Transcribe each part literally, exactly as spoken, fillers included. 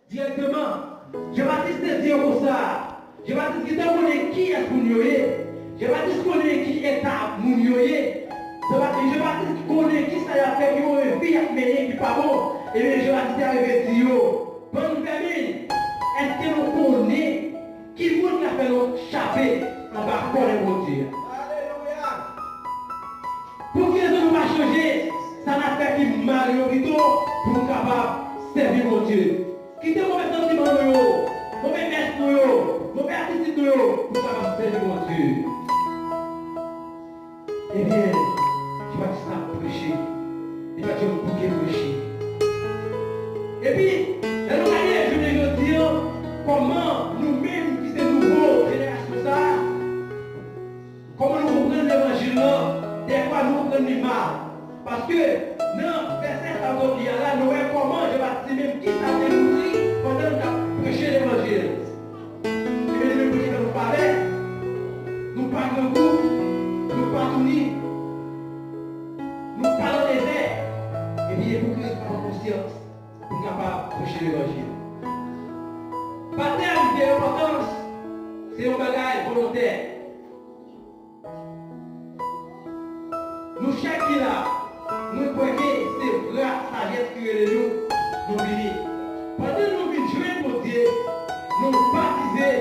Dirèkteman, Jan Batis te di yo konsa, Jan Batis gentan konnen kiyès moun yo ye. Jan Batis konnen ki eta moun yo ye. Jan Ba- Jan Batis konnen kisa y ap fè, ki move vi y ap mennen, ki pa bon. Ebyen, Jan Batis te arive di yo, bann vèmin, èske nou konnen ki moun k ap fè nou chape anba kòlè Bondye a? Pou ki rezon nou pa chanje sa n ap fè ki mal yo pito pou nou kapab sèvi Bondye? Kite move santiman nou yo, move mès nou yo, move atitid nou yo pou nou kapab sèvi Bondye. Ebyen, Jan Batis ap preche. Li pa t janm bouke preche. Epi, lè nou gade jounen jodi a, kòman nou menm ki se nouvo jenerasyon sa a, kòman nou konprann levanjil lan, dèfwa nou konprann li mal. Paske, nan vèsè sa w sot li a la, nou wè kòman Jan Batis li menm, kisa l te mouri pandan l t ap preche levanjil. Ebyen, li menm pou li fè nou favè. Nou pa grangou, nou pa touni, nou pa nan dezè. Ebyen, e pou ki rezon nou pa pran konsyans pou n kapab preche levanjil? Batèm gen enpòtans, se yon bagay volontè. Nou chak ki la, mwen kwè ke se vra sajès ki rele nou, nou vini. Pandan nou vin jwenn Bondye, nou batize,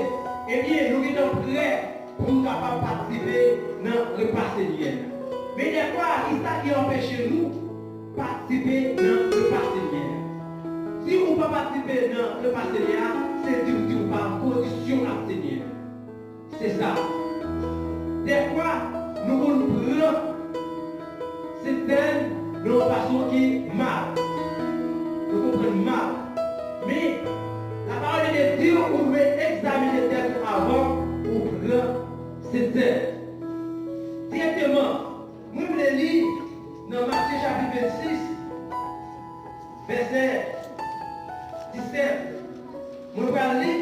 ebyen, nou gentan prè pou nou kapab patisipe nan repa Senyè a. Men dèfwa, kisa ki anpeche nou patisipe nan repa Senyè a? Si ou pa patisipe nan repa Senyè a, se di w di w pa an kondisyon ak Senyè a. Se sa. Dèfwa, nou konn pran Sentsèn nan yon fason ki mal. Nou konprann mal. Men, lapawòl de Dye di w ou dwe egzamine tèt ou avan ou pran Sentsèn. Dirèkteman, mwen vle li nan Matye chapit vennsis, vèsè disèt. Mwen pral li.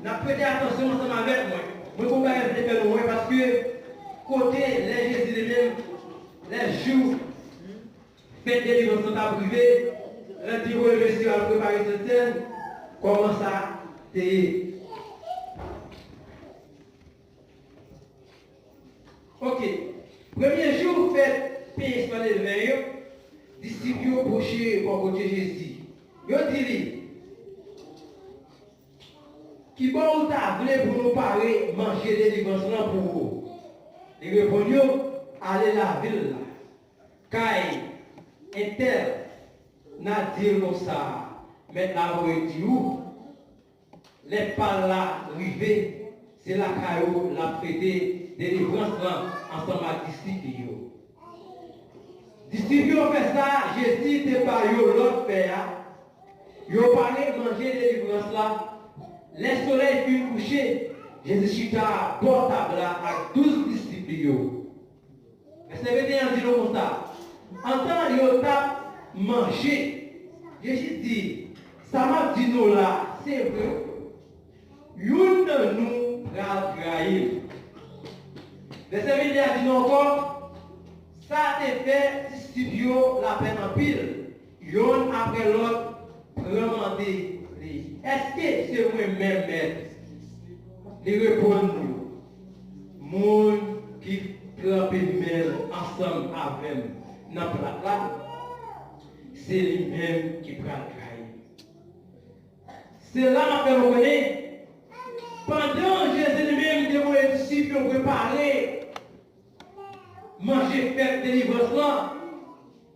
N ap prete atansyon ansanm avèk mwen. Mwen gon bagay m vle fè nou wè, paske kote lè Jezi li menm, lè jou fèt delivrans lan t ap rive, lè l te voye mesye yo al prepare Sentsèn, kòman sa te ye? Oke. Premye jou fèt penyen san levè yo, disip yo pwoche bò kote Jezi. Yo di li, "Kibò ou ta vle pou nou pare manje delivrans lan pou ou?" Li reponn yo, "Ale lavil la, kay entèl, n a di l konsa, Mèt la voye di ou, lè pa l la rive, se lakay ou l ap fete delivrans lan ansanm ak disip li yo." Disip yo fè sa Jezi te ba yo lòd fè a. Yo pare manje delivrans la. Lè solèy fin kouche, Jezi chita bò tab la ak douz disip li yo. Vèsè venteyen an di nou konsa, antan yo t ap manje, Jezi di, "Sa m ap di nou la, se vre, youn nan nou pral trayi l." Vèsè venteyen an di nou ankò, sa te fè disip yo lapèn anpil. Yonn apre lòt pran mande li, "Èske se mwen menm, Mèt?" Li reponn yo, "Moun ki tranpe men l ansanm avè m nan plat la, se li menm ki pral trayi m." Se la m ap fè nou konnen, pandan Jezi li menm te voye disip yo prepare manje fèt delivrans lan,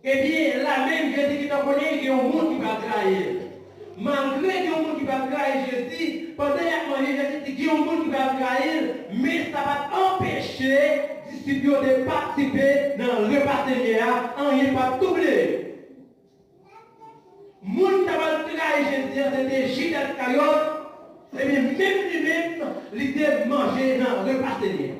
ebyen, la menm Jezi gentan konnen gen yon moun ki pral trayi l. Malgre gen yon moun ki pral trayi Jezi, pandan y ap manje, Jezi di gen yon moun ki pral trayi l, men sa pa t anpeche disip yo te patisipe nan repa Senyè a, anyen pa t twouble yo. Moun ki t ap al trayi Jezi a, se te Jida Iskaryòt, ebyen, menm li menm, li te manje nan repa Senyè.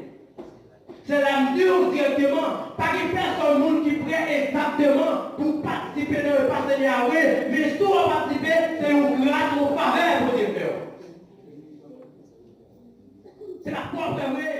Se la m di w dirèkteman, pa gen pèsòn moun ki prè egzakteman pou patisipe nan repa Senyè a vre, men si w ap patisipe, se yon gras, yon favè Bondye fè w. Se pa fò w prè vre,